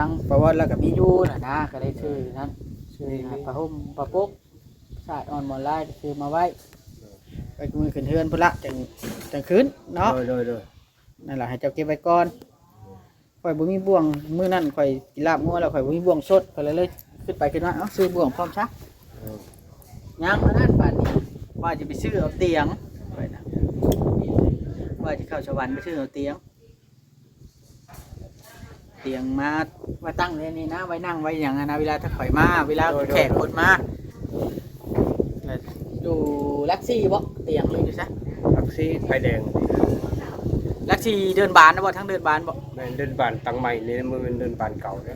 ທາງປະຫວັດລະກະມີຢູ່ນະນາ ກະໄດ້ຊື້ນັ້ນ ຊື້ ມີ ຜ້າຫົ່ມຜ້າປົກ ສາດອ່ອນໝອນລາຍກະຊື້ມາໄວ້ ໄວ້ມື້ຂຶ້ນເຮືອນພຸ້ນລະ ຈັ່ງ ຈັ່ງຄືນເນາະ. ໂດຍ ໂດຍ ໂດຍ ນັ້ນລະ ໃຫ້ເຈົ້າເກັບໄວ້ກ່ອນ. ຂ້ອຍບໍ່ມີບ່ວງ ມື້ນັ້ນຂ້ອຍກິນລາບງົວແລ້ວ ຂ້ອຍບໍ່ມີບ່ວງສົດ ຂ້ອຍເລີຍ ເລີຍຄິດໄປຄິດມາ ເອົ້າ ຊື້ບ່ວງພ້ອມຊະ. ເອີ ຍັງອັນນັ້ນບາດນີ້ ວ່າຈະໄປຊື້ເອົາຕຽງ ຂ້ອຍນະ ວ່າຈະເຂົ້າສະຫວັນໄປຊື້ເອົາຕຽງ ຕຽງມາ ມາຕັ້ງໃນນີ້ນະ ໄວ້ນັ່ງໄວ້ຫຍັງຫັ້ນນະ ເວລາຖ້າຂ້ອຍມາ ເວລາ ໂດຍ ແຂກຄົນມາ. ໂດຍ ຢູ່ຫຼັກສີ່ບໍ່ ຕຽງ ຫຼືຢູ່ໃສ? ຫຼັກສີ່ ໄຟແດງ. ຫຼັກສີ່ເດີ່ນບານນະບໍ່ ທາງເດີ່ນບານບໍ່? ແມ່ນ ເດີ່ນບານຕັ້ງໃໝ່ນີ້ ບໍ່ແມ່ນເດີ່ນບານເກົ່າເດ້.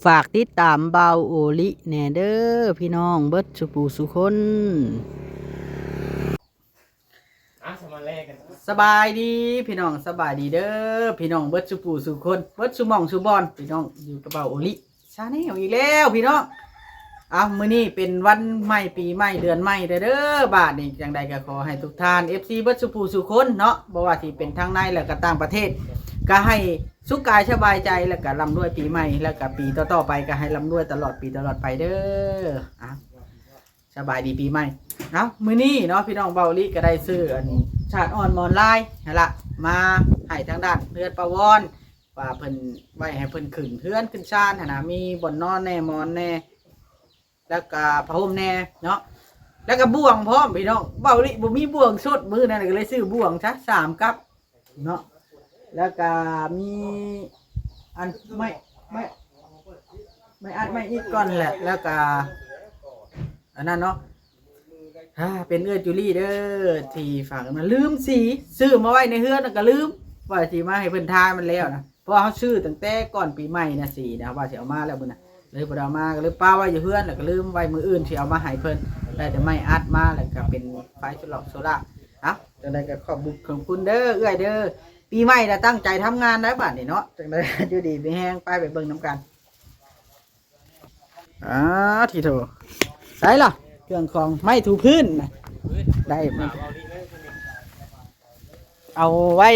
ຝາກຕິດຕາມບ່າວໂອລິແດ່ເດີພີ່ນ້ອງເບິດສູ່ຜູ້ສູ່ຄົນ. ອ່ະ ສະບາຍດີພີ່ນ້ອງ ສະບາຍດີເດີພີ່ນ້ອງເບິດສູ່ຜູ້ສູ່ຄົນ ເບິດສູ່ໝ່ອງສູ່ບ່ອນ ພີ່ນ້ອງຢູ່ກັບບ່າວໂອລິ Channel ອີກແລ້ວພີ່ນ້ອງ. ເອົ້າ ມື້ນີ້ເປັນວັນໃໝ່ປີໃໝ່ເດືອນໃໝ່ແລ້ວເດີ ບາດນີ້ຈັ່ງໃດກະຂໍໃຫ້ທຸກທ່ານ ເອັຟຊີ ເບິດສູ່ຜູ້ສູ່ຄົນເນາະ ບໍ່ວ່າຊິເປັນທາງໃນແລະກະຕ່າງປະເທດ ກະໃຫ້ສຸກກາຍສະບາຍໃຈ ແລະກະລ່ຳລວຍປີໃໝ່ ແລະກະປີຕໍ່ໆໄປກະໃຫ້ລ່ຳລວຍຕະຫຼອດປີຕະຫຼອດໄປເດີ. ອ່ະ ສະບາຍດີປີໃໝ່ເນາະ. ມື້ນີ້ເນາະ ພີ່ນ້ອງ ບ່າວໂອລິກະໄດ້ຊື້ອັນ ສາດອ່ອນໝອນລາຍຫັ້ນລະ ມາໃຫ້ທາງດ້ານເຮືອນປ້າວອນ ວ່າເພິ່ນໄວ້ໃຫ້ເພິ່ນຂຶ້ນເຮືອນຂຶ້ນຊານຫັ້ນນະ ມີບ່ອນນອນແດ່ ໝອນແດ່ ແລ້ວກະຜ້າຫົ່ມແດ່ເນາະ ແລ້ວກະບ່ວງພ້ອມພີ່ນ້ອງ. ບ່າວໂອລິບໍ່ມີບ່ວງສົດ ມື້ນັ້ນກະເລີຍຊື້ບ່ວງຊະ ສາມກັບເນາະ ແລ້ວກະມີອັນໄມ້ ໄມ້ ໄມ້ອັດໄມ້ອິດກ່ອນແຫຼະ ແລ້ວກະອັນນັ້ນເນາະ. ອ່າ ເປັນເອື້ອຍຈູລີເດີທີ່ຝາກມາ ລືມສີ ຊື້ມາໄວ້ໃນເຮືອນແລ້ວກະລືມ ວ່າຊິມາໃຫ້ເພິ່ນທາມັນແລ້ວນະ ເພາະວ່າເຮົາຊື້ຕັ້ງແຕ່ກ່ອນປີໃໝ່ນະ ສີນະ ວ່າຊິເອົາມາແລ້ວມື້ນະ ເລີຍບໍ່ໄດ້ເອົາມາ ກະເລີຍປະໄວ້ຢູ່ເຮືອນ ແລ້ວກະລືມໄວ້ ມື້ອື່ນຊິເອົາມາໃຫ້ເພິ່ນ. ໄດ້ແຕ່ໄມ້ອັດມາ ແລ້ວກະເປັນໄຟໂຊລາ ໂຊລາ. ເອົ້າ ຈັ່ງໃດກະຂອບບຸນຂອບຄຸນເດີເອື້ອຍເດີ ປີໃໝ່ລະຕັ້ງໃຈທຳງານໄດ້ບາດນີ້ເນາະ. ຈັ່ງໃດຢູ່ດີມີແຮງ ໄປ ໄປເບິ່ງນຳກັນ. ອາ ທີ່ໂທ ໃສລະ ເຄື່ອງຂອງໄມ້ຖູພື້ນນະ ໄດ້ ເອົາໄວ້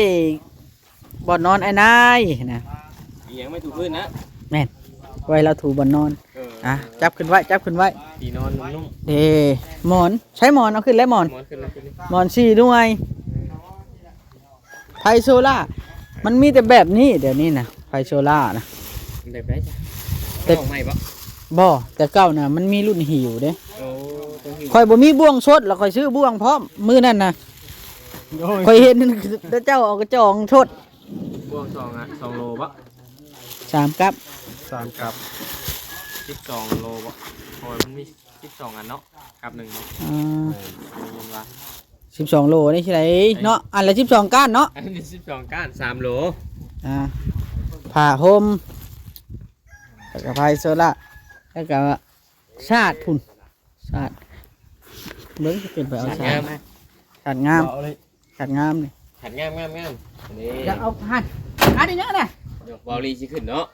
ບ່ອນນອນອ້າຍນາຍນະ. ອີຫຍັງ ໄມ້ຖູພື້ນນະ? ແມ່ນ ໄວ້ລາວຖູບ່ອນນອນ. ເອີ ອ່ະ ຈັບຂຶ້ນໄວ້ ຈັບຂຶ້ນໄວ້ ທີ່ນອນນຸ້ມໆ. ເດ້ ໝອນ ໃຊ້ໝອນ ເອົາຂຶ້ນແລ້ວໝອນ ໝອນຂຶ້ນແລ້ວ ໝອນສີ່ໜ່ວຍ. ໄຟໂຊລາ ມັນມີແຕ່ແບບນີ້ ດຽວນີ້ນະ ໄຟໂຊລານະ. ແບບໃດ? ແຕ່ ອອກໃໝ່ບໍ່? ບໍ່ ແຕ່ເກົ່ານະ ມັນມີລຸ້ນຫີວເດ້. ໂອ້ ຕ້ອງຫີວ. ຂ້ອຍບໍ່ມີບ່ວງສົດ ແລ້ວຂ້ອຍຊື້ບ່ວງພ້ອມ ມື້ນັ້ນນະ. ໂອ້ຍ ຂ້ອຍເຫັນເຂົາເຈົ້າເອົາກະຈອງສົດ. ບ່ວງສອງອັນ ສອງໂລບໍ່? ສາມກັບ ສາມກັບ ສິບສອງໂລບໍ່? ເພາະວ່າມັນມີ ສິບສອງອັນເນາະ ກັບໜຶ່ງເນາະ. ອ່າ ເອີ ໄດ້ຍິນວ່າສິບສອງໂລນີ້ຊິໄດ້ເນາະ ອັນລະສິບສອງກ້ານເນາະ ອັນນີ້ສິບສອງກ້ານ ສາມໂລ. ອ່າ ຜ້າຫົ່ມ ແລ້ວກະໄຟໂຊລາ ແລ້ວກະສາດພຸ້ນ ສາດ ເບິ່ງຊິຂຶ້ນໄປເອົາສາດ ສາດງາມ ສາດງາມ ສາດງາມນີ້ ສາດງາມໆໆ ນີ້ ຢາກເອົາຫັ້ນ ອັນນີ້ຫຍັງນະ ດອກເບົາລີຊິຂຶ້ນເນາະ.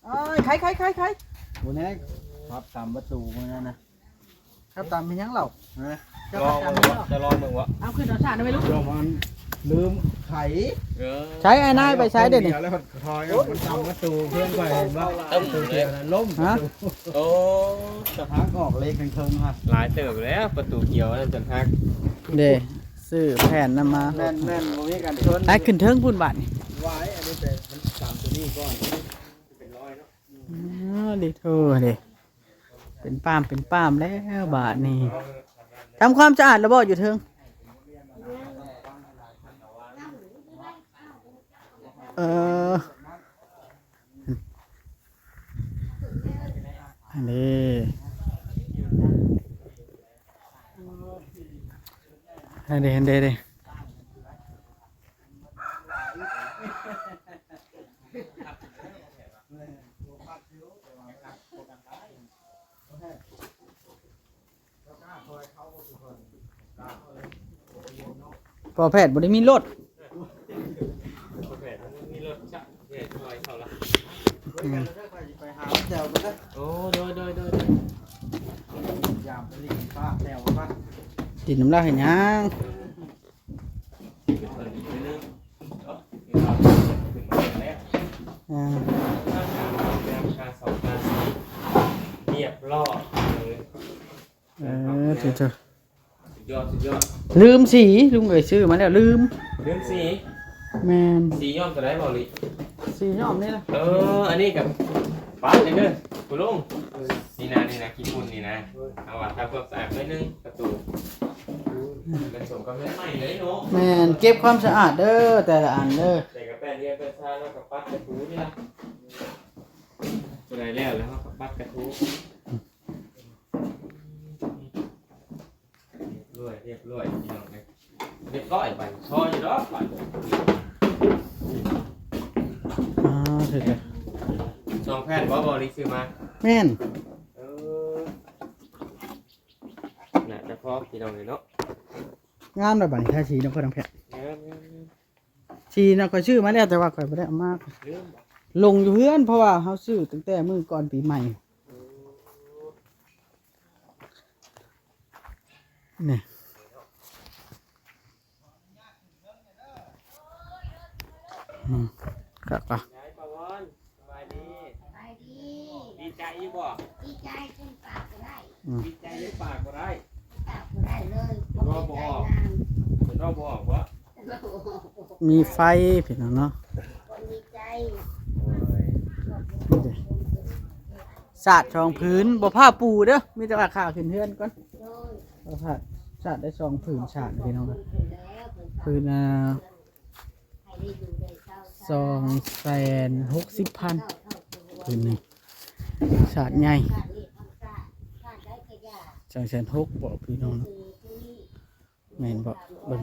ເອີຍ ໄຂ ໄຂ ໄຂ ໄຂ ບໍ່ແນ່ ພັບຕາມປະຕູມື້ນັ້ນນະ ພັບຕາມເປັນຫຍັງເຫຼົ່າ? ຮະ ຈະລອງເບິ່ງບໍ່? ຈະລອງເບິ່ງບໍ່? ເອົາຂຶ້ນເອົາຊານໄວ້ລູກ ລອງມັນລືມໄຂ. ເອີ ໃຊ້ອ້າຍນາຍໄປໃຊ້ເດ້ນີ້ ແລ້ວມັນຕາມປະຕູເພື່ອນຂ້ອຍເຫັນບໍ່? ປະຕູເສຍແລ້ວລົ້ມ. ຮະ ໂອ້ ຈະຫັກອອກເຫຼັກເທິງໆ ຮະ ຫຼາຍເຕີບແລ້ວ ປະຕູກຽວນັ້ນຈົນຫັກເດ້. ຊື້ແຜ່ນນຳມາ ແມ່ນໆ ບໍ່ມີການຊົນ ໄປຂຶ້ນເທິງພຸ້ນບາດນີ້. ວາຍ ອັນນີ້ແປນມັນຕາມຕົວນີ້ກ່ອນ ເປັນຮ້ອຍເນາະ. ອືມ ດີໂທເດ້ ເປັນປ້າມເປັນປ້າມແລ້ວບາດນີ້. ທຳຄວາມສະອາດແລ້ວບໍ່ຢູ່ເທິງ? ເອີ ອັນນີ້ ອັນນີ້ ອັນນີ້ ອັນນີ້. ພໍ່ແພດບໍ່ໄດ້ມີລົດ ພໍ່ແພດບໍ່ໄດ້ມີລົດ ຈະແພດຊ່ອຍເຂົາລະ. ອືມ ໂອ້ ໂດຍ ໂດຍ ໂດຍ ໂດຍ ຢາມໄປຫຼິ້ນຟ້າແຖວວ່າ ຫຼິ້ນນຳລາວເຮັດຫຍັງ? ເອີ ເອີ ເອີ ເອີ ເອີ. ອ່າ ຫ້າ ສອງ ຫ້າ ສີ່ ຮຽບຮ້ອຍເລີຍ. ເອີ ເອີ ເອີ ສຸດຍອດ ສຸດຍອດ. ລືມສີ ລຸງເອີຍ ຊື້ມາແລ້ວລືມ ລືມສີ. ແມ່ນ ສີຍ້ອມຕົວໃດເວົ້າລິ? ສີຍ້ອມນີ້ລະ. ເອີ ອັນນີ້ກໍປະນີ້ເດີ ຄຸນລຸງ. ນີ້ນະ ນີ້ນະ ຂີ້ຝຸ່ນນີ້ນະ ເອົາວ່າທຳຄວາມສະອາດໜ້ອຍໜຶ່ງ ປະຕູ ເປັນສົມກັບເຮືອນໃໝ່ເລີຍເນາະ. ແມ່ນ ເກັບຄວາມສະອາດເດີ ແຕ່ລະອັນເດີ ໃສ່ກະແປ້ງເຮືອນແປ້ງຊານ ແລ້ວກໍປັດກະທູນີ້ລະ. ຕົວໃດແລ້ວ ແລ້ວເຮົາກໍປັດກະທູ. ຮຽບຮ້ອຍ ຮຽບຮ້ອຍ ພີ່ນ້ອງເອີຍ ຮຽບຮ້ອຍ. ບັດພໍຢູ່ດອກ ບັດ ອ່າ ຖືກແລ້ວ ສອງແຜ່ນບໍ່ ບໍ່ລິຊື້ມາ. ແມ່ນ ເອີ ໜ້າຈະພໍ ພີ່ນ້ອງເອີຍເນາະ. ງາມແລ້ວບັດນີ້ ທາສີນຳພໍ່ນຳແພດ. ງາມ ງາມ ງາມ. ສີນະ ຂ້ອຍຊື້ມາແລ້ວ ແຕ່ວ່າຂ້ອຍບໍ່ໄດ້ເອົາມາ ລືມ ລົງຢູ່ເຮືອນ ເພາະວ່າເຮົາຊື້ຕັ້ງແຕ່ມື້ກ່ອນປີໃໝ່. ນີ້ ອືມ ຄັກລະ. ຍາຍປາວອນ ສະບາຍດີ ສະບາຍດີ. ດີໃຈຢູ່ບໍ່? ດີໃຈຈົນປາກບໍ່ໄດ້. ອືມ ດີໃຈຈົນປາກບໍ່ໄດ້ ປາກບໍ່ໄດ້ເລີຍ. ເວົ້າບໍ່ອອກ ເວົ້າບໍ່ອອກບໍ່? ມີໄຟພີ່ນ້ອງເນາະ ຄົນດີໃຈ. ໂອ້ຍ ນີ້ເດ້ ສາດສອງຜືນ ບໍ່ພາປູເດີ ມີແຕ່ວ່າຂ້າຂຶ້ນເຮືອນກ່ອນ. ໂດຍ ເອົາຜ້າສາດໄດ້ສອງຜືນ ສາດພີ່ນ້ອງ ຜືນ ອ່າ ສອງແສນຫົກສິບພັນ ຜືນໜຶ່ງ ສາດໃຫຍ່ ສອງແສນຫົກ ເບາະພີ່ນ້ອງເນາະ ແມ່ນເບາະ ເບິ່ງ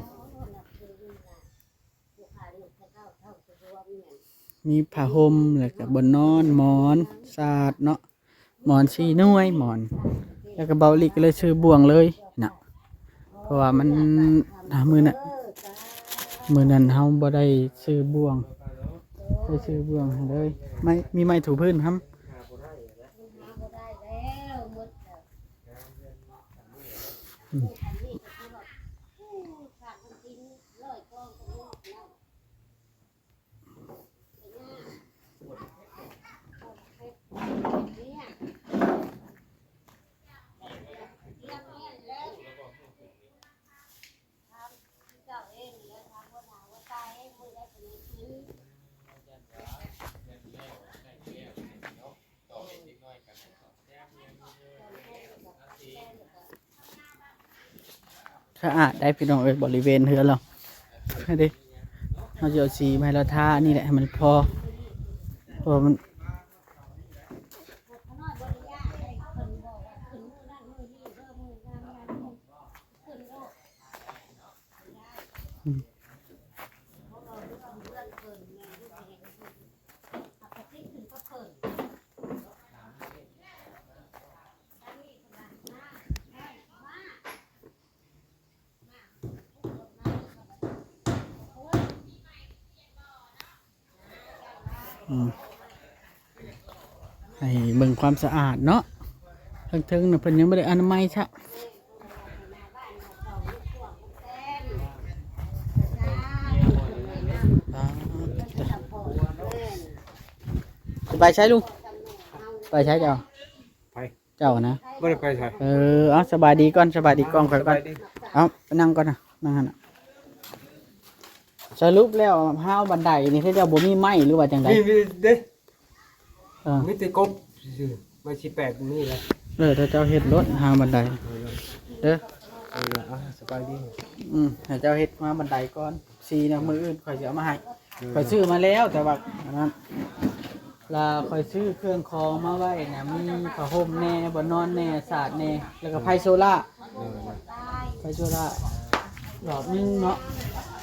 ມີຜ້າຫົ່ມ ແລ້ວກະບ່ອນນອນ ໝອນ ສາດເນາະ. ໝອນສີ່ໜ່ວຍ ໝອນ ແລ້ວກໍເບົາອີ່ຫຼີກ ກໍເລີຍຊື້ບ່ວງເລີຍນະ ເພາະວ່າມັນ ອ່າ ມື້ນັ້ນ ມື້ນັ້ນເຮົາບໍ່ໄດ້ຊື້ບ່ວງ ໄດ້ຊື້ບ່ວງໃຫ້ເລີຍ ໄມ້ ມີໄມ້ຖູພື້ນນຳ. ອືມ ສະອາດໄດ໋ພີ່ນ້ອງເອີຍ ບໍລິເວນເຮືອນລາວ ເຮົາຊິເອົາສີມາໃຫ້ລາວທາ ອັນນີ້ແຫຼະໃຫ້ມັນພໍ ເພາະວ່າມັນ ອືມ. ອືມ ໃຫ້ເບິ່ງຄວາມສະອາດເນາະ ເທິງໆນະເພິ່ນຍັງບໍ່ໄດ້ອະນາໄມຊະ. ສະບາຍໃສລຸງ? ໄປໃສເຈົ້າ? ໃຜ? ເຈົ້ານະ ບໍ່ໄດ້ໄປໃສ. ເອີ ເອົາ ສະບາຍດີກ່ອນ ສະບາຍດີກ້ອງຂ້ອຍກ່ອນ. ສະບາຍດີ. ເອົາ ໄປນັ່ງກ່ອນນະ ນັ່ງຫັ້ນນະ. ສະຫຼຸບແລ້ວຮາວບັນໄດນີ້ ເຂົາເຈົ້າບໍ່ມີໄມ້ ຫຼືວ່າຈັ່ງໃດ? ມີ ມີເດ້. ເອີ ມີແຕ່ກົບຊື່ໆ ໄມ້ສີ່ແປດມີແລ້ວ. ເອີ ຖ້າເຈົ້າເຮັດໂລດຮາວບັນໄດ ເອີ ເດີ. ເອີ ເອົາ ສະບາຍດີ. ອືມ ໃຫ້ເຈົ້າເຮັດຮາວບັນໄດກ່ອນ ສີນະ ມື້ອື່ນຂ້ອຍຊິເອົາມາໃຫ້. ເອີ ຂ້ອຍຊື້ມາແລ້ວ ແຕ່ວ່າອັນນັ້ນ ລະຂ້ອຍຊື້ເຄື່ອງຂອງມາໄວ້ນະ ມີຜ້າຫົ່ມແດ່ ບ່ອນນອນແດ່ ສາດແດ່ ແລ້ວກໍໄຟໂຊລາ. ເອີ ໄຟໂຊລາຫຼອດໜຶ່ງເນາະ.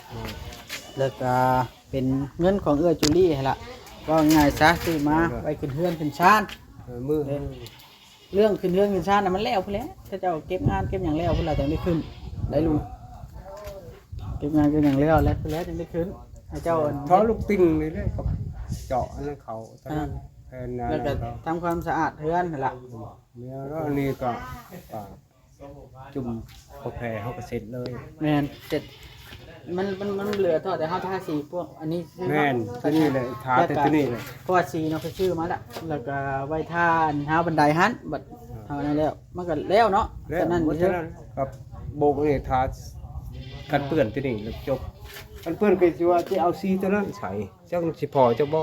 ເອີ ແລ້ວກໍເປັນເງິນຂອງເອື້ອຍຈູລີຫັ້ນລະ ເວົ້າງ່າຍຊະ ຊື້ມາ ເອີ ໄວ້ຂຶ້ນເຮືອນຂຶ້ນຊານ. ເອີ ມື້ ເອີ ເລື່ອງຂຶ້ນເຮືອນຂຶ້ນຊານນະ ມັນແລ້ວພຸ້ນແຫຼະ ເຂົາເຈົ້າເກັບງານເກັບຫຍັງແລ້ວພຸ້ນລະ ຈັ່ງໄດ້ຂຶ້ນໄດ້ລຸງ. ເກັບງານເກັບຫຍັງແລ້ວ ແລ້ວພຸ້ນແຫຼະ ຈັ່ງໄດ້ຂຶ້ນ ໃຫ້ເຈົ້າ ເທາະລູກຕິ່ງນີ້ເດ້ ເຈາະອັນນັ້ນເຂົາ ອ່າ ແຜ່ນນັ້ນ ແລ້ວກໍທຳຄວາມສະອາດເຮືອນຫັ້ນລະ. ແລ້ວອັນນີ້ກໍ ອ່າ ຈຸ່ມກາແຟເຮົາກໍເສັດເລີຍ. ແມ່ນ ເສັດ. ມັນ ມັນ ມັນເຫຼືອເທົ່າແຕ່ເຮົາທາສີພວກອັນນີ້ຊື່ເນາະ. ແມ່ນ ຕົວນີ້ແຫຼະ ທາແຕ່ຕົວນີ້ແຫຼະ ເພາະວ່າສີເນາະ ໄປຊື້ມາລະ ແລ້ວກໍໄວ້ທາຮາວບັນໄດຫັ້ນ ບັດເທົ່ານັ້ນແລ້ວ ມັນກໍແລ້ວເນາະ. ແລ້ວ ສະນັ້ນ ໝົດເທົ່ານັ້ນ ກັບໂບກນີ້ ທາກັນເປື້ອນຕົວນີ້ ແລ້ວຈົບ. ກັນເປື້ອນກໍຊິວ່າຊິເອົາສີຕົວນັ້ນໃສ່ ຈັກຊິພໍຈັກບໍ່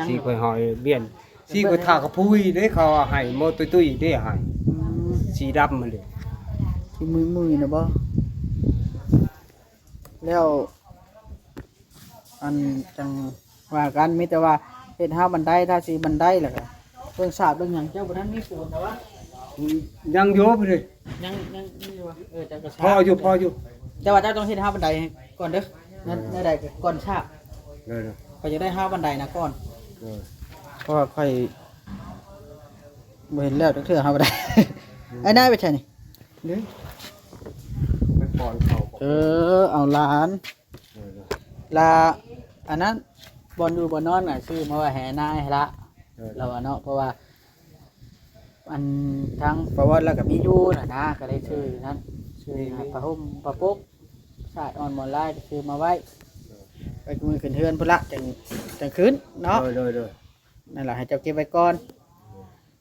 ສີຂ້ອຍຫອຍວຽນ ສີຂ້ອຍທາກະພຸຍເດ້ ເຂົາໃຫ້ໝໍຕຸ້ຍໆເດ້ ໃຫ້ ອືມ ສີດຳຫັ້ນເດ້ ສີມຸຍໆນະບໍ່? ແລ້ວ ອັນ ຈັ່ງວ່າກັນ ມີແຕ່ວ່າເຮັດຮາວບັນໄດ ທາສີບັນໄດ ແລ້ວກໍເບິ່ງສາບເບິ່ງຫຍັງ. ເຈົ້າບໍ່ທັນມີປູນນະວະ? ອືມ ຍັງຢູ່ພຸ້ນເດ້ ຍັງ ຍັງ ຍັງຢູ່ວະ? ເອີ ເຈົ້າກໍສາບ ພໍຢູ່ ພໍຢູ່ ແຕ່ວ່າເຈົ້າຕ້ອງເຮັດຮາວບັນໄດໃຫ້ກ່ອນເດີ. ແນວ ແນວໃດກໍກ່ອນສາບ ເອີ ຂ້ອຍຢາກໄດ້ຮາວບັນໄດນະກ່ອນ. ເອີ ເພາະວ່າຂ້ອຍບໍ່ເຫັນແລ້ວຈັກເທື່ອຮາວບັນໄດ. ອືມ ໄອ້ນາຍໄປໃສນີ້? ນີ້ ໄປປ້ອນເຂົ້າ. ເອີ ເອົາຫຼານ ເອີ ລະ ອັນນັ້ນ ບ່ອນຢູ່ບ່ອນນອນນະ ຊື້ມາໄວ້ໃຫ້ອ້າຍນາຍຫັ້ນລະ. ເອີ ລາວວ່າເນາະ ເພາະວ່າ ອັນ ທາງປະຫວັດລາວກໍມີຢູ່ນະນາ ກໍໄດ້ຊື້ນັ້ນ ຊື້ຜ້າຫົ່ມຜ້າປົກ ສາດອອນໝອນລາຍ ກໍຊື້ມາໄວ້ ເອີ ໄວ້ມື້ຂຶ້ນເຮືອນພຸ້ນລະ ຈັ່ງ ຈັ່ງຂຶ້ນເນາະ. ໂດຍ ໂດຍ ໂດຍ ນັ້ນລະ ໃຫ້ເຈົ້າເກັບໄວ້ກ່ອນ.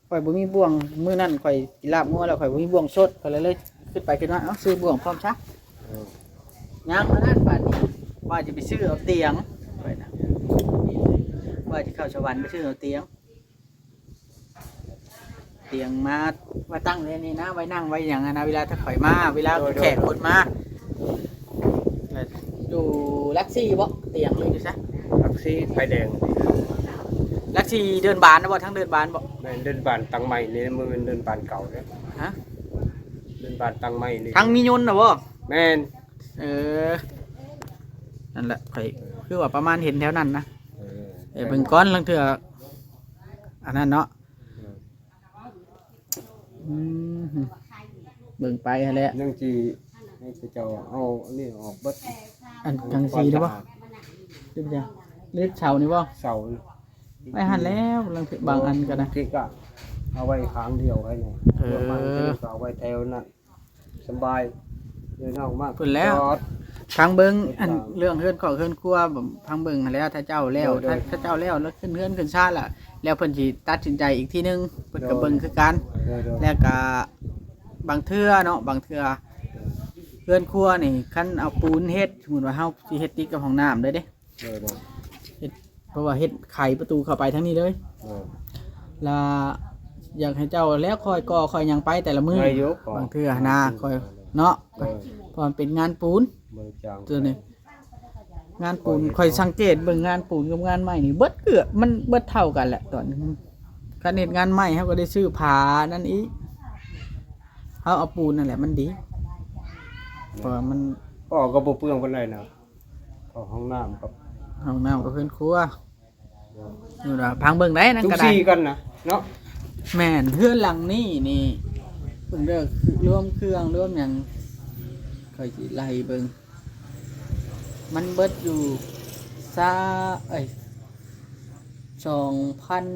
ຂ້ອຍບໍ່ມີບ່ວງ ມື້ນັ້ນຂ້ອຍກິນລາບງົວແລ້ວ ຂ້ອຍບໍ່ມີບ່ວງສົດ ຂ້ອຍເລີຍ ເລີຍຄິດໄປຄິດມາ ເອົ້າ ຊື້ບ່ວງພ້ອມຊະ. ເອີ ຍັງອັນນັ້ນບາດນີ້ ວ່າຈະໄປຊື້ເອົາຕຽງ ຂ້ອຍນະ ວ່າຈະເຂົ້າສະຫວັນໄປຊື້ເອົາຕຽງ ຕຽງມາ ມາຕັ້ງໄວ້ນີ້ນະ ໄວ້ນັ່ງໄວ້ຫຍັງຫັ້ນນະ ເວລາຖ້າຂ້ອຍມາ ເວລາ ໂດຍ ແຂກຄົນມາ. ໂດຍ ຢູ່ຫຼັກສີ່ບໍ່ ຕຽງ ຫຼືຢູ່ໃສ? ຫຼັກສີ່ ໄຟແດງ. ຫຼັກສີ່ເດີ່ນບານນະບໍ່? ທາງເດີ່ນບານບໍ່? ແມ່ນ ເດີ່ນບານຕັ້ງໃໝ່ນີ້ ບໍ່ແມ່ນເດີ່ນບານເກົ່າເດ້. ຮະ? ເດີ່ນບານຕັ້ງໃໝ່ນີ້ ທາງມີຍົນນະບໍ່? ແມ່ນ. ເອີ ນັ້ນແຫຼະ ຂ້ອຍຄືວ່າປະມານເຫັນແຖວນັ້ນນະ. ເອີ ເອີ ເບິ່ງກ່ອນ ລາງເທື່ອ ອັນນັ້ນເນາະ. ເອີ ອືມ ເບິ່ງໄປຫັ້ນແຫຼະ ຍັງຊິໃຫ້ເຂົາເຈົ້າເອົາອັນນີ້ອອກເບິດ ອັນ ອັນ ກັງສີນີ້ບໍ່? ຫຼືເສົານີ້ບໍ່? ເສົາ ໄປຫັ້ນແລ້ວ ລາງບາງອັນກໍໄດ້ ທີ່ກໍເອົາໄວ້ຂ້າງດຽວໃຫ້ແນ່. ເອີ ສ່ວນມາກກໍເອົາໄວ້ແຖວນັ້ນ ສະບາຍ ເດີນອອກມາພຸ້ນແລ້ວ ຈອດ ທາງເບິ່ງ ອັນ ເລື່ອງເຮືອນຄອກເຮືອນຄົວ ທາງເບິ່ງຫັ້ນແຫຼະ ຖ້າເຈົ້າແລ້ວ ໂດຍ ໂດຍ ຖ້າ ຖ້າເຈົ້າແລ້ວ ແລ້ວຂຶ້ນເຮືອນຂຶ້ນຊານລະ ແລ້ວເພິ່ນຊິຕັດສິນໃຈອີກທີໜຶ່ງ ເພິ່ນກໍເບິ່ງຄືກັນ ໂດຍ ໂດຍ ແລ້ວກໍບາງເທື່ອເນາະ ບາງເທື່ອເຮືອນຄົວນີ້ ຄັນເອົາປູນເຮັດ ສົມມຸດວ່າເຮົາຊິເຮັດຕິດກັບຫ້ອງນ້ຳເລີຍເດ້ ໂດຍ ໂດຍ ເຮັດ ເພາະວ່າເຮັດໄຂປະຕູເຂົ້າໄປທາງນີ້ເລີຍ ໂດຍ ລະຢາກໃຫ້ເຈົ້າແລ້ວຄ່ອຍກໍ່ຄ່ອຍຫຍັງໄປແຕ່ລະມື້ ໄດ້ຢູ່ ບາງເທື່ອຫັ້ນນະ ຄ່ອຍເນາະ ໂດຍ ເພາະມັນເປັນງານປູນ ໂດຍ ຕົວນີ້ ງານປູນ ຂ້ອຍສັງເກດເບິ່ງງານປູນກັບງານໄມ້ນີ້ ເບິດເກືອບ ມັນເບິດເທົ່າກັນແຫຼະ ຕອນ ຄັນເຮັດງານໄມ້ ເຮົາກໍໄດ້ຊື້ຜ້ານັ້ນອີກ ເຮົາເອົາປູນນັ້ນແຫຼະ ມັນດີ ເພາະວ່າມັນ ກໍ ກໍບໍ່ເປືອງປານໃດນະ ເຂົ້າຫ້ອງນ້ຳກັບ ຫ້ອງນ້ຳກັບເຮືອນຄົວ ໂດຍ ນີ້ລະ ຟັງເບິ່ງໄດ້ ນັ້ນກໍໄດ້ ສູສີກັນນະເນາະ ແມ່ນ ເຮືອນຫຼັງນີ້ນີ້ ເບິ່ງເດີ ລວມເຄື່ອງລວມຫຍັງ ຂ້ອຍຊິໄລ່ເບິ່ງ ມັນເບິດຢູ່ ຊາ ເອີຍ ສອງພັນ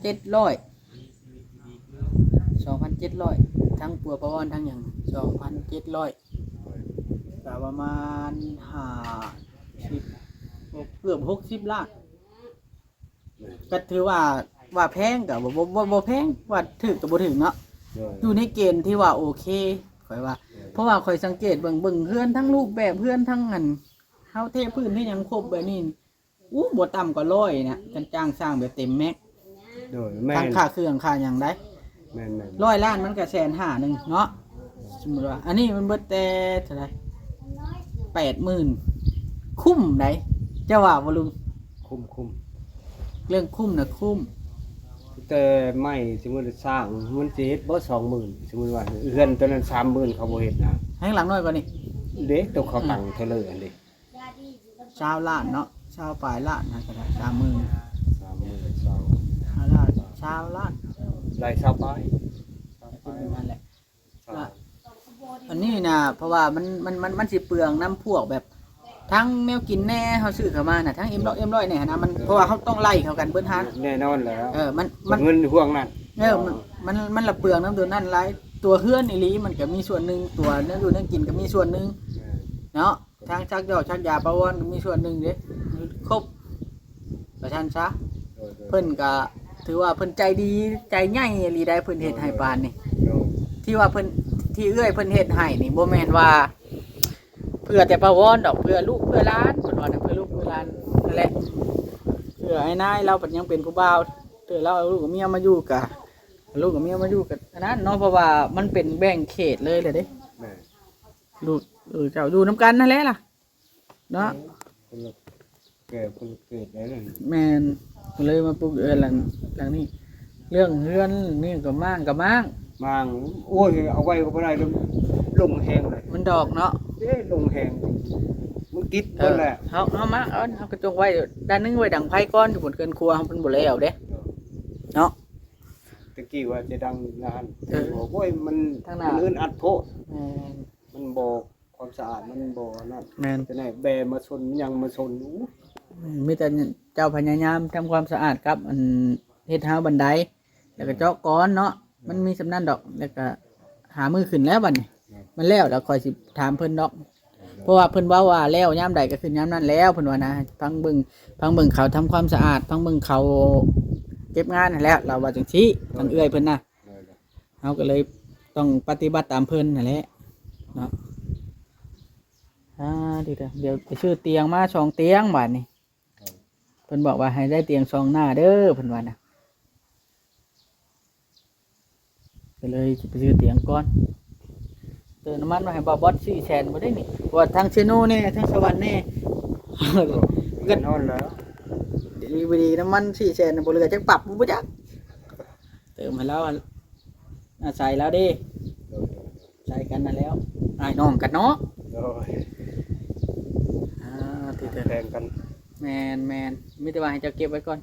ເຈັດຮ້ອຍ ສອງພັນເຈັດຮ້ອຍ ທັງປົວປະວອນທັງຫຍັງ ສອງພັນເຈັດຮ້ອຍ ກໍປະມານຫ້າສິບ ເກືອບຫົກສິບລ້ານ ກໍຖືວ່າ ວ່າແພງກໍບໍ່ ບໍ່ ບໍ່ ບໍ່ແພງ ວ່າຖືກກໍບໍ່ຖືກເນາະ ໂດຍ ຢູ່ໃນເກນທີ່ວ່າໂອເຄ ຂ້ອຍວ່າ ໂດຍ ເພາະວ່າຂ້ອຍສັງເກດເບິ່ງ ເບິ່ງເຮືອນທັງຮູບແບບເຮືອນທັງອັນ ເຮົາເທພື້ນເຮັດຫຍັງຄົບແບບນີ້ ອູ້ ບໍ່ຕ່ຳກວ່າຮ້ອຍນະ ຄັນຈ້າງສ້າງແບບເຕັມແມັກ ໂດຍ ແມ່ນ ທັງຄ່າເຄື່ອງຄ່າຫຍັງໄດ໋ ແມ່ນໆ ຮ້ອຍລ້ານມັນກໍແສນຫ້າໜຶ່ງເນາະ ສົມມຸດວ່າ ອັນນີ້ມັນເບິດແຕ່ເທົ່າໃດ ແປດໝື່ນ ຄຸ້ມໃດ໋ ເຈົ້າວ່າບໍ່ລຸງ? ຄຸ້ມໆ ເລື່ອງຄຸ້ມນະຄຸ້ມ ແຕ່ໄມ້ ສົມມຸດສ້າງ ມັນຊິເຮັດບໍ່ ສອງໝື່ນ ສົມມຸດວ່າ ເຮືອນຕົວນັ້ນ ສາມໝື່ນ ເຂົາບໍ່ເຮັດນະ ແຮງຫຼັງນ້ອຍກວ່ານີ້ ເດ້ ຕົວເຂົາຕັ້ງເທື່ອເລີອັນເດ້ ຊາວລ້ານເນາະ ຊາວປາຍລ້ານຫັ້ນກໍໄດ້ ສາມໝື່ນ ສາມໝື່ນ ຊາວ ຫ້າລ້ານ ຊາວລ້ານ ໄດ້ຊາວປາຍ ປະມານນັ້ນແຫຼະ ຊາວ ອັນນີ້ນະ ເພາະວ່າມັນ ມັນ ມັນ ມັນຊິເປືອງນຳພວກແບບ ທັງແນວກິນແດ່ ເຮົາຊື້ເຂົ້າມານະ ທັງເອັມຮ້ອຍ ເອັມຮ້ອຍແດ່ຫັ້ນນະ ມັນ ເອີ ເພາະວ່າເຮົາຕ້ອງໄລ່ເຂົ້າກັນເບິດຫັ້ນ ແນ່ນອນແລ້ວ ເອີ ມັນ ມັນ ເງິນຫ່ວງນັ້ນ ເອີ ມັນ ມັນ ມັນລະເປືອງນຳຕົວນັ້ນຫຼາຍ ຕົວເຮືອນອີ່ຫຼີມັນກໍມີສ່ວນໜຶ່ງ ຕົວແນວຢູ່ແນວກິນກໍມີສ່ວນໜຶ່ງ ແມ່ນ ເນາະ ກໍ ທາງຊັກຢອກຊັກຢາປາວອນກໍມີສ່ວນໜຶ່ງເດ້ ຄົບ ວ່າຊັ້ນຊະ. ໂດຍໆ ເພິ່ນກໍຖືວ່າເພິ່ນໃຈດີໃຈໃຫຍ່ອີ່ຫຼີໄດ໋ ເພິ່ນເຮັດໃຫ້ປານນີ້ ໂດຍ ທີ່ວ່າເພິ່ນ ທີ່ເອື້ອຍເພິ່ນເຮັດໃຫ້ນີ້ ບໍ່ແມ່ນວ່າເພື່ອແຕ່ປາວອນດອກ ເພື່ອລູກເພື່ອຫຼານ ເພິ່ນວ່ານະ ເພື່ອລູກເພື່ອຫຼານນັ້ນແຫຼະ ເພື່ອອ້າຍນາຍລາວເພິ່ນຍັງເປັນຜູ້ບ່າວ ເທື່ອລາວເອົາລູກເອົາເມຍມາຢູ່ກະ ເອົາລູກເອົາເມຍມາຢູ່ກະອັນນັ້ນເນາະ ເພາະວ່າມັນເປັນແບ່ງເຂດເລີຍແຫຼະເດ້ ແມ່ນ ລູກ ເອີ ເຈົ້າຢູ່ນຳກັນນັ້ນແຫຼະລະ ເນາະ ຄົນລະແກ່ຄົນລະເຂດໄດ້ເລີຍ ແມ່ນ ກໍເລີຍມາປຸກເຮືອນຫຼັງ ຫຼັງນີ້ ເລື່ອງເຮືອນນີ້ກໍມ້າງກໍມ້າງ ມ້າງ ໂອ້ຍ ເອົາໄວ້ກໍບໍ່ໄດ້ ລົງແຮງເລີຍ ມັນດອກເນາະ ເດ້ ລົງແຮງ ມັນກິດ ເອີ ເບິດແຫຼະ ເຮົາ ເຮົາມ້າງເອົາ ເຮົາກະຈົ່ງໄວ້ດ້ານໜຶ່ງໄວ້ດັງໄຟກ່ອນ ຢູ່ບົນເຮືອນຄົວເຮົາມັນບໍ່ແລ້ວເດ້ ເອີ ເນາະ ແຕ່ກີ້ວ່າຈະດັງນານ ເອີ ໂອ້ຍ ມັນ ທາງໜ້າ ມັນອຶດອັດໂພດ ແມ່ນ ມັນບໍ່ ຄວາມສະອາດມັນບໍ່ອັນນັ້ນ ແມ່ນ ຈະໄດ້ແບມາຊົນ ຫຍັງມາຊົນ ໂອ້ ມີແຕ່ເຈົ້າພະຍາຍາມທຳຄວາມສະອາດກັບອັນເຮັດຮາວບັນໄດ ແລ້ວກໍເຈາະກອນເນາະ ແມ່ນ ມັນມີສ່ຳນັ້ນດອກ ແລ້ວກໍຫາມື້ຂຶ້ນແລ້ວບັດນີ້ ແມ່ນ ມັນແລ້ວແລ້ວຂ້ອຍຊິຖາມເພິ່ນດອກ ແມ່ນ ເພາະວ່າເພິ່ນເວົ້າວ່າແລ້ວຍາມໃດກໍຂຶ້ນຍາມນັ້ນແລ້ວ ເພິ່ນວ່ານະ ຟັງເບິ່ງ ຟັງເບິ່ງເຂົາທຳຄວາມສະອາດ ຟັງເບິ່ງເຂົາເກັບງານຫັ້ນແຫຼະ ລາວວ່າຈັ່ງຊີ້ ແມ່ນ ທາງເອື້ອຍເພິ່ນນະ ໂດຍໆ ເຮົາກໍເລີຍຕ້ອງປະຕິບັດຕາມເພິ່ນຫັ້ນແຫຼະເນາະ ອ່າ ດຽວ ດຽວໄປຊື້ຕຽງມາສອງຕຽງບາດນີ້ ເອີ ເພິ່ນບອກວ່າໃຫ້ໄດ້ຕຽງສອງໜ້າເດີ ເພິ່ນວ່ານະ ກໍເລີຍຊິໄປຊື້ຕຽງກ່ອນ ເຕີມນ້ຳມັນມາໃຫ້ບ່າວບອດສີ່ແສນບໍ່ໄດ້ນີ້ ເພາະວ່າທາງເຊໂນແດ່ ທາງສະຫວັນແດ່ ເງິນອ່ອນແລ້ວ ດີບໍ່ດີ ນ້ຳມັນສີ່ແສນບໍ່ເຫຼືອຈັກປັບບໍ່ຈັກ ເຕີມໃຫ້ລາວ ອາໄສລາວເດ້ ໂດຍ ໃສ່ກັນນັ້ນແລ້ວ ອ້າຍນ້ອງກັນເນາະ ໂດຍ ອ່າ ທີ່ເຖິງ ແບ່ງກັນ ແມ່ນໆ ມີແຕ່ວ່າໃຫ້ເຈົ້າເກັບໄວ້ກ່ອນ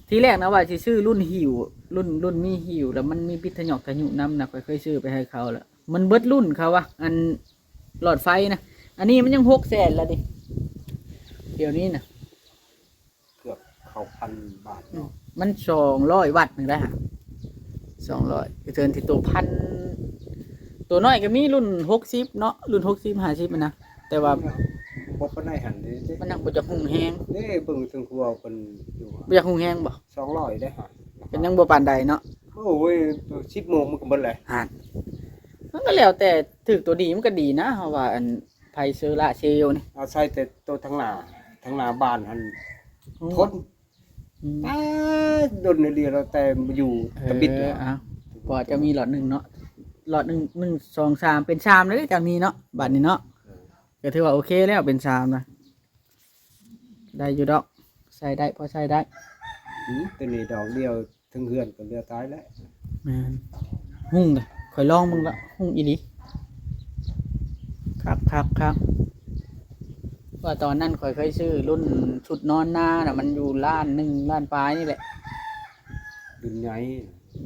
ທີແລກນະວ່າຊິຊື້ລຸ້ນຫິ້ວ ລຸ້ນ ລຸ້ນມີຫິ້ວ ແລ້ວມັນມີປິດທະຫຍອກທະຍຸນຳນະ ຂ້ອຍເຄີຍຊື້ໄປໃຫ້ເຂົາແລ້ວ ມັນເບິດລຸ້ນເຂົາວ່າ ອັນຫຼອດໄຟນະ ອັນນີ້ມັນຍັງຫົກແສນລະເດ້ ດຽວນີ້ນະ ເກືອບເຂົ້າພັນບາດເນາະ ມັນສອງຮ້ອຍວັດໜຶ່ງໄດ້ຫະ ສອງຮ້ອຍ ເທີນທີ່ໂຕພັນ ໂຕນ້ອຍກໍມີລຸ້ນຫົກສິບເນາະ ລຸ້ນຫົກສິບ ຫ້າສິບຫັ້ນນະ ແຕ່ວ່າບໍ່ປານໃດຫັ້ນເດ້ ມັນຍັງບໍ່ຈັກຮຸ່ງແຮງເດ້ ເບິ່ງເທິງຄົວເພິ່ນຢູ່ ບໍ່ຢາກຮຸ່ງແຮງບໍ່ ສອງຮ້ອຍໄດ້ຫະ ກໍຍັງບໍ່ປານໃດເນາະ ໂອ້ຍ ສິບໂມງມັນກໍເບິດແລ້ວ ຫັ້ນ ມັນກໍແລ້ວແຕ່ ຖືກໂຕດີມັນກໍດີນະ ເຮົາວ່າອັນ ໄຟໂຊລາເຊວນີ້ ເອົາໃສ່ແຕ່ໂຕທາງໜ້າ ທາງໜ້າບ້ານຫັ້ນ ໂອ້ ທົນ ອືມ ຕາຍ ດົນອີ່ຫຼີແລ້ວ ແຕ່ມາຢູ່ ເອີ ຕະບິດແລ້ວ ເອົາ ເພາະວ່າເຈົ້າມີຫຼອດໜຶ່ງເນາະ ຫຼອດໜຶ່ງ ໜຶ່ງ ສອງ ສາມ ເປັນສາມແລ້ວເດ້ ເຈົ້າມີເນາະ ບາດນີ້ເນາະ ເອີ ກໍຖືວ່າໂອເຄແລ້ວ ເປັນສາມນະ ໄດ້ຢູ່ດອກ ໃຊ້ໄດ້ ພໍໃຊ້ໄດ້ ອືມ ໂຕນີ້ດອກດຽວ ເທິງເຮືອນກໍເຫຼືອຕາຍແລ້ວ ແມ່ນ ຮຸ່ງເດ້ ຂ້ອຍລອງເບິ່ງລະ ຮຸ່ງອີ່ຫຼີ ຄັກໆໆ ວ່າຕອນນັ້ນຂ້ອຍເຄີຍຊື້ລຸ້ນຊຸດນອນນານະ ມັນຢູ່ລ້ານໜຶ່ງ ລ້ານປາຍນີ້ແຫຼະ ລຸ້ນໃຫຍ່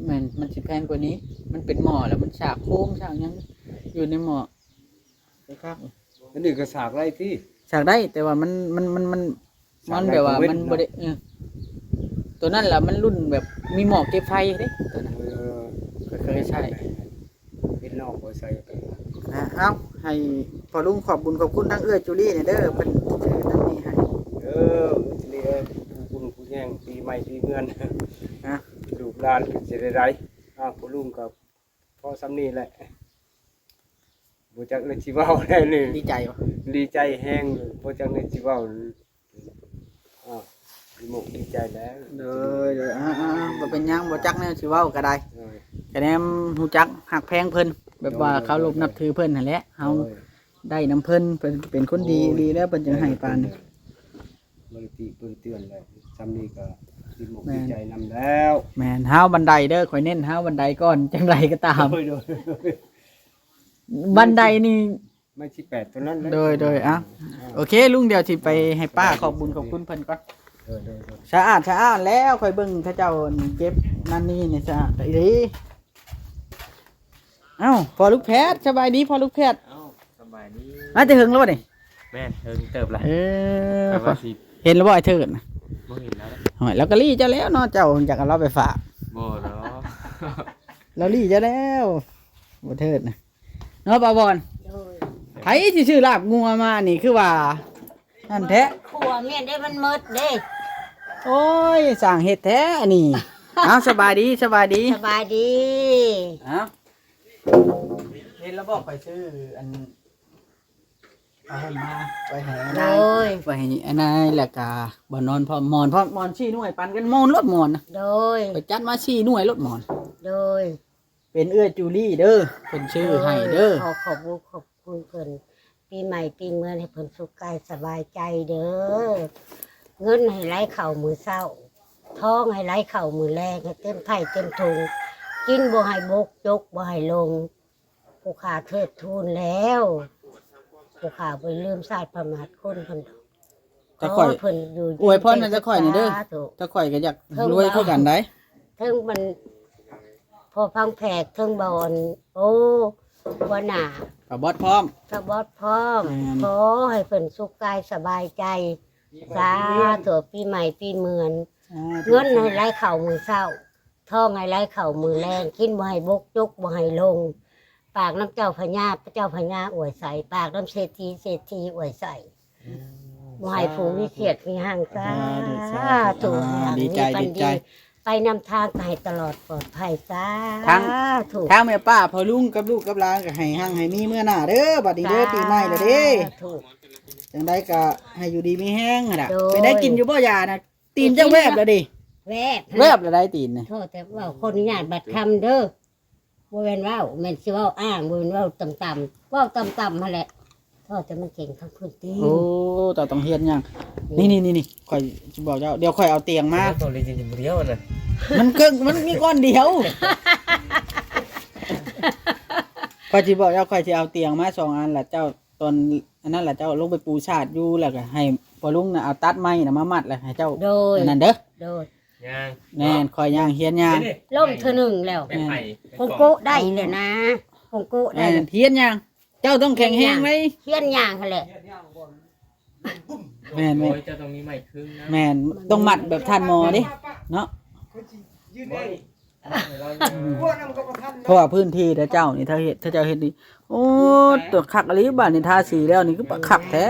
ແມ່ນ ມັນຊິແພງກວ່ານີ້ ມັນເປັນໝໍ້ແລ້ວ ມັນສາກໂຄມສາກຫຍັງຢູ່ໃນໝໍ້ ຄັກໆ ອັນນີ້ກໍສາກໄດ້ຕິ ສາກໄດ້ ແຕ່ວ່າມັນ ມັນ ມັນ ມັນ ມັນແບບວ່າມັນບໍ່ໄດ້ ເອີ ໂຕນັ້ນລະມັນລຸ້ນແບບມີໝໍ້ເກັບໄຟເດ້ ໂຕນັ້ນ ເອີ ຂ້ອຍເຄີຍໃຊ້ ເປັນນອກບໍ່ໃສ່ ນະ ເອົາ ໃຫ້ພໍ່ລຸງຂອບບຸນຂອບຄຸນທາງເອື້ອຍຈູລີແດ່ເດີ ເພິ່ນຊື້ນັ້ນນີ້ໃຫ້ ເອີ ເອື້ອຍຈູລີເອີຍ ຜູ້ບຸນຜູ້ແຍງ ປີໃໝ່ປີເຮືອນ ນະ ລູກຫຼານກໍຊິໄດ້ໄດ້ ອ້າວ ພໍ່ລຸງກໍພໍສ່ຳນີ້ແຫຼະ ບໍ່ຈັກແນວຊິເວົ້າແລ້ວນີ້ ດີໃຈບໍ່? ດີໃຈແຮງ ບໍ່ຈັກແນວຊິເວົ້າ ອ້າວ ດີມຸກດີໃຈແລ້ວ ໂດຍ ໂດຍ ອ່າໆໆ ບໍ່ເປັນຫຍັງ ບໍ່ຈັກແນວຊິເວົ້າກໍໄດ້ ໂດຍ ກະແນມຮູ້ຈັກຮັກແພງເພິ່ນ ແບບວ່າ ໂດຍ ເຄົາລົບ ໂດຍ ນັບຖືເພິ່ນຫັ້ນແຫຼະ ເຮົາ ໂດຍ ໄດ້ນຳເພິ່ນ ເພິ່ນເປັນຄົນດີ ໂດຍ ອີ່ຫຼີແລ້ວ ເພິ່ນຈຶ່ງໃຫ້ປານນີ້ ໂດຍ ໂດຍ ບໍ່ໄດ້ຕິເຕີນເຕືອນແລ້ວ ສ່ຳນີ້ກໍດີມຸກ ແມ່ນ ດີໃຈນຳແລ້ວ ແມ່ນ ຮາວບັນໄດເດີ ຂ້ອຍເນັ້ນຮາວບັນໄດກ່ອນ ຈັ່ງໃດກໍຕາມ ໂດຍ ໂດຍ ບັນໄດນີ້ ໄມ້ສິບແປດຕົວນັ້ນແຫຼະ ໂດຍ ໂດຍ ເອົາ ອ່າ ໂອເຄ ລຸງ ດຽວຊິໄປໃຫ້ປ້າຂອບບຸນຂອບຄຸນເພິ່ນກ່ອນ ໂດຍ ໂດຍ ໂດຍ ສະອາດ ສະອາດແລ້ວ ຂ້ອຍເບິ່ງເຂົາເຈົ້າເກັບນັ້ນນີ້ ນີ້ສະອາດອີ່ຫຼີ ເອົ້າ ພໍ່ລູກແພດ ສະບາຍດີພໍ່ລູກແພດ ເອົ້າ ສະບາຍດີ ມາແຕ່ເຖິງແລ້ວບໍ່ນີ້ ແມ່ນ ເຖິງເຕີບລະ ເອີ ແຕ່ວ່າຊິ ເຫັນແລ້ວບໍ່ອ້າຍເທີດນະ ບໍ່ເຫັນແລ້ວ ໂອ້ຍ ລາວກໍລີ້ເຈົ້າແລ້ວເນາະ ເຈົ້າຢາກເອົາລາວໄປຝາກ ບໍ່ດອກ ລາວລີ້ເຈົ້າແລ້ວ ບໍ່ເທີດນະ ເນາະ ປ້າວອນ ໂດຍ ໃຜຊິຊື້ລາບງົວມານີ້ ຄືວ່ານັ້ນແທ້? ຄົວແມ່ນເດ້ ມັນໝົດເດ້. ໂອ້ຍ ຊ່າງເຮັດແທ້ອັນນີ້. ເອົາ ສະບາຍດີ ສະບາຍດີ ສະບາຍດີ. ເອົາ ເຫັນແລ້ວບໍ່ ຂ້ອຍຊື້ອັນ ຜ້າຫົ່ມມາໄວ້ໃຫ້ອານາຍ ໂດຍ ໄວ້ໃຫ້ອານາຍ ແລ້ວກະບ່ອນນອນພ້ອມ ໝອນພ້ອມ ໝອນສີ່ໜ່ວຍ ປັນກັນໝອນໂລດໝອນນະ. ໂດຍ ຂ້ອຍຈັດມາສີ່ໜ່ວຍໂລດໝອນ. ໂດຍ ເປັນເອື້ອຍຈູລີເດີ ເພິ່ນຊື້ໃຫ້ເດີ. ໂດຍ ຂໍຂອບບຸນຂອບຄຸນເພິ່ນ ປີໃໝ່ປີເມືອນໃຫ້ເພິ່ນສຸກກາຍສະບາຍໃຈເດີ. ເງິນໃຫ້ໄຫຼເຂົ້າມື້ເຊົ້າ ທອງໃຫ້ໄຫຼເຂົ້າມື້ແລງ ໃຫ້ເຕັມໄຖ່ເຕັມຖົງ ກິນບໍ່ໃຫ້ບົກ ຈົກບໍ່ໃຫ້ລົງ. ຜູ້ຂ້າເທີດທູນແລ້ວ ຜູ້ຂ້າບໍ່ລືມຊາດພະມະຫາດຄຸນເພິ່ນດອກ. ແຕ່ຂ້ອຍ ຂໍໃຫ້ເພິ່ນຢູ່ ອວຍພອນໃຫ້ແຕ່ຂ້ອຍນີ້ເດີ ສາທຸ. ແຕ່ຂ້ອຍກໍຢາກ ເທິງ ລວຍຄືກັນໄດ໋ ເທິງມັນ ພໍ່ພັງແພກ ເທິງບ່ອນ ໂອ້ ຫົວໜ້າ ປາບອດພ້ອມ ປາບອດພ້ອມ. ແມ່ນ ຂໍໃຫ້ເພິ່ນສຸກກາຍສະບາຍໃຈ ສາທຸ. ປີໃໝ່ປີເມືອນ ສາທຸ ເງິນໃຫ້ໄຫຼເຂົ້າມື້ເຊົ້າ ທອງໃຫ້ໄຫຼເຂົ້າມື້ແລງ ກິນບໍ່ໃຫ້ບົກ ຈົກບໍ່ໃຫ້ລົງ. ປາກນຳເຈົ້າພະຍາ ເຈົ້າພະຍາອວຍໃສ ປາກນຳເສດຖີ ເສດຖີອວຍໃສ. ໂອ້ ບໍ່ໃຫ້ຜູ້ມີຄຽດມີຫຍັງ ສາ ສາທຸ ສາທຸ. ອ່າ ດີໃຈ ດີໃຈ ໄປນຳທາງກໍໃຫ້ຕະຫຼອດປອດໄພ ສາທຸ. ທາງແມ່ປ້າພໍ່ລຸງກັບລູກກັບຫຼານກໍໃຫ້ຮັ່ງໃຫ້ມີເມືອໜ້າເດີ ບັດນີ້ເດີ ສາທຸ ປີໃໝ່ແລ້ວເດ້. ຈັ່ງໃດກໍໃຫ້ຢູ່ດີມີແຮງຫັ້ນລະ. ໂດຍ ເປັນໄດ້ກິນຢູ່ບໍ່ຢານະ? ຕີນເຈົ້າແວບແລ້ວເດ ແວບ ແວບແລ້ວໄດ໋ຕີນນີ້. ໂທດ ແຕ່ເວົ້າຂໍອະນຸຍາດບັດຄຳເດີ ບໍ່ແມ່ນເວົ້າ ແມ່ນຊິເວົ້າອ້າງ ບໍ່ແມ່ນເວົ້າຕ່ຳໆ ເວົ້າຕ່ຳໆຫັ້ນແຫຼະ. ໂທດ ແຕ່ມັນເກັ່ງທັງພື້ນຕີນ. ໂອ້ ເຈົ້າຕ້ອງຮຽນຫຍັງ ນີ້ ນີ້ ນີ້ ນີ້ ຂ້ອຍຊິບອກເຈົ້າ ດຽວຂ້ອຍເອົາຕຽງມາ ເວົ້າເລີຍ ດຽວນະ ມັນເກິ່ງ ມັນມີກ້ອນດຽວ. ຂ້ອຍຊິບອກເຈົ້າ ຂ້ອຍຊິເອົາຕຽງມາສອງອັນ ລະເຈົ້າ ຕອນອັນນັ້ນລະເຈົ້າລົງໄປປູສາດຢູ່ ແລ້ວກໍໃຫ້ພໍ່ລຸງນະເອົາຕັດໄມ້ນະມາມັດ ແລ້ວໃຫ້ເຈົ້າ ໂດຍ ອັນນັ້ນເດີ ໂດຍ ຍ່າງ ແມ່ນ ຂ້ອຍຍ່າງຮຽນຍ່າງ ລົ້ມເທື່ອໜຶ່ງແລ້ວ ແມ່ນ ຄົງໂກະໄດ້ແລ້ວນະ ຄົງໂກະໄດ້ ແມ່ນ ຮຽນຍ່າງ ເຈົ້າຕ້ອງແຂງແຮງໄວ້ ຮຽນຍ່າງຫັ້ນແຫຼະ ແມ່ນໆ ໂອ້ຍ ເຈົ້າຕ້ອງມີໄມ້ເຄິ່ງນະ ແມ່ນ ຕ້ອງມັດແບບທ່ານໝໍເດ້ເນາະ. ເພາະວ່າພື້ນທີ່ເຈົ້ານີ້ ຖ້າເຮັດ ຖ້າເຈົ້າເຮັດນີ້ ໂອ້ ຕົວຄັກອີ່ຫຼີ ບາດນີ້ທາສີແລ້ວນີ້ຄືຄັກແທ້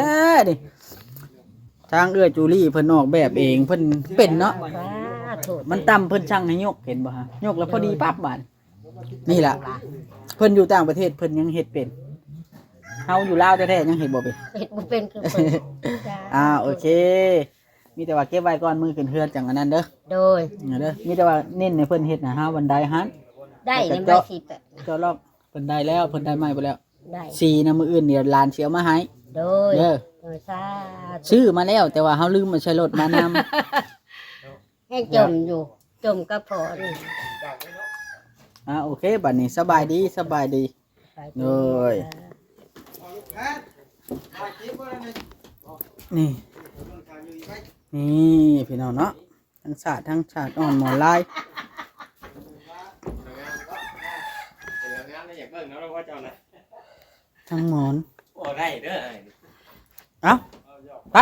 ນີ້. ທາງເອື້ອຍຈູລີເພິ່ນອອກແບບເອງ ເພິ່ນເປັນເນາະ ມັນຕ່ຳເພິ່ນສັ່ງໃຫ້ຍົກ ເຫັນບໍ່ຮະ ຍົກແລ້ວພໍດີປັບບາດ. ນີ້ລະ ເພິ່ນຢູ່ຕ່າງປະເທດເພິ່ນຍັງເຮັດເປັນ ເຮົາຢູ່ລາວແທ້ໆຍັງເຮັດບໍ່ເປັນ ເຮັດບໍ່ເປັນຄືເພິ່ນ. ອ່າ ໂອເຄ ມີແຕ່ວ່າເກັບໄວ້ກ່ອນ ມື້ຂຶ້ນເຮືອນຈັ່ງອັນນັ້ນເດີ ໂດຍ ເດີ ມີແຕ່ວ່າເນັ້ນໃຫ້ເພິ່ນເຮັດໃຫ້ເຮົາບັນໄດຫັ້ນ ໄດ້ ແລ້ວກໍເຈາະ ເຈາະລອກ ເພິ່ນໄດ້ແລ້ວ ເພິ່ນໄດ້ໃໝ່ໄປແລ້ວ ໄດ້ ສີນະ ມື້ອື່ນດຽວຫຼານຊິເອົາມາໃຫ້ ໂດຍ ເດີ ໂດຍ ສາທຸ ຊື້ມາແລ້ວ ແຕ່ວ່າເຮົາລືມເອົາໃສ່ລົດມານຳ ແຮງຈົ່ມຢູ່ ຈົ່ມກັບພໍ່ນີ້. ອ່າ ໂອເຄ ບັດນີ້ສະບາຍດີ ສະບາຍດີ ໂດຍ ນີ້ ນີ້ພີ່ນ້ອງເນາະ ທັງສາດ ທັງສາດອ່ອນໝອນລາຍ ທັງໝອນ ບໍ່ໄດ້ເດີ. ເອົ້າ ໄປ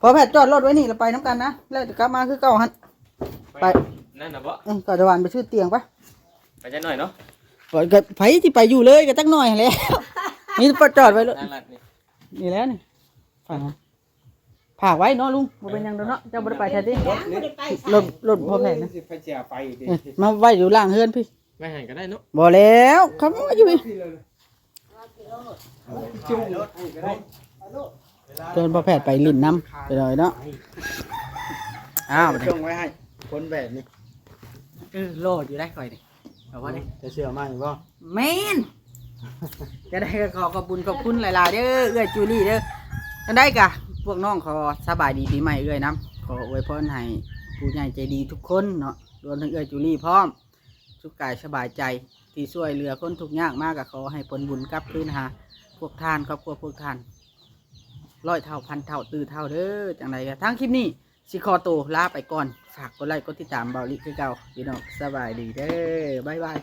ພໍ່ແພດຈອດລົດໄວ້ນີ້ ແລ້ວໄປນຳກັນນະ ແລ້ວຈະກັບມາຄືເກົ່າຫັ້ນ. ໄປ ໄປນັ້ນນະບໍ? ເອີ ກໍຈະຫວານໄປຊື້ຕຽງໄປ. ໄປຈັກໜ້ອຍເນາະ. ກໍ ກໍໃຜຊິໄປຢູ່ເລີຍ ກໍຈັກໜ້ອຍຫັ້ນແຫຼະ. ນີ້ປະຈອດໄວ້ລົດ ນີ້ແຫຼະນີ້. ຝາກ ຝາກໄວ້ເນາະລຸງ ບໍ່ເປັນຫຍັງດອກເນາະ. ເຈົ້າບໍ່ໄດ້ໄປໃສຕິ? ລົດ ລົດພໍ່ແພດນະ ຊິໄປເສຍໄປ ເອີ ມາໄວ້ຢູ່ຫຼັງເຮືອນພີ້. ໄວ້ຫັ້ນກໍໄດ້ເນາະ. ບໍ່ແລ້ວ ເຂົາມາຢູ່ພີ້. ເຊີນພໍ່ແພດໄປຫຼິ້ນນຳໄປດອຍເນາະ. ອ້າວ ສົ່ງໄວ້ໃຫ້ຄົນແບບນີ້. ເອີ ຫຼໍ່ຢູ່ໄດ໋ຂ້ອຍນີ້ ເອົາວ່າໄດ໋. ຈະເຊື່ອໃໝ່ບໍ່? ແມ່ນ. ຈະໄດ້ກໍຂໍຂອບບຸນຂອບຄຸນຫຼາຍໆເດີ ເອື້ອຍຈູລີເດີ. ຈັ່ງໃດກະພວກນ້ອງຂໍສະບາຍດີປີໃໝ່ເອື້ອຍນຳ. ຂໍອວຍພອນໃຫ້ຜູ້ໃຫຍ່ໃຈດີທຸກຄົນເນາະ ລວມທັງເອື້ອຍຈູລີພ້ອມ. ສຸກກາຍສະບາຍໃຈ ທີ່ຊ່ວຍເຫຼືອຄົນທຸກຍາກມາ ກໍຂໍໃຫ້ຜົນບຸນກັບຄືນຫາພວກທ່ານ ຄອບຄົວພວກທ່ານ ຮ້ອຍເທົ່າ ພັນເທົ່າ ຕື້ເທົ່າເດີ. ຈັ່ງໃດກໍທາງຄລິບນີ້ຊິຂໍໂຕລາໄປກ່ອນ. ຝາກກົດໄລ້ກົດຕິດຕາມເບົາລິຄືເກົ່າ ພີ່ນ້ອງ. ສະບາຍດີເດີ ບາຍບາຍ.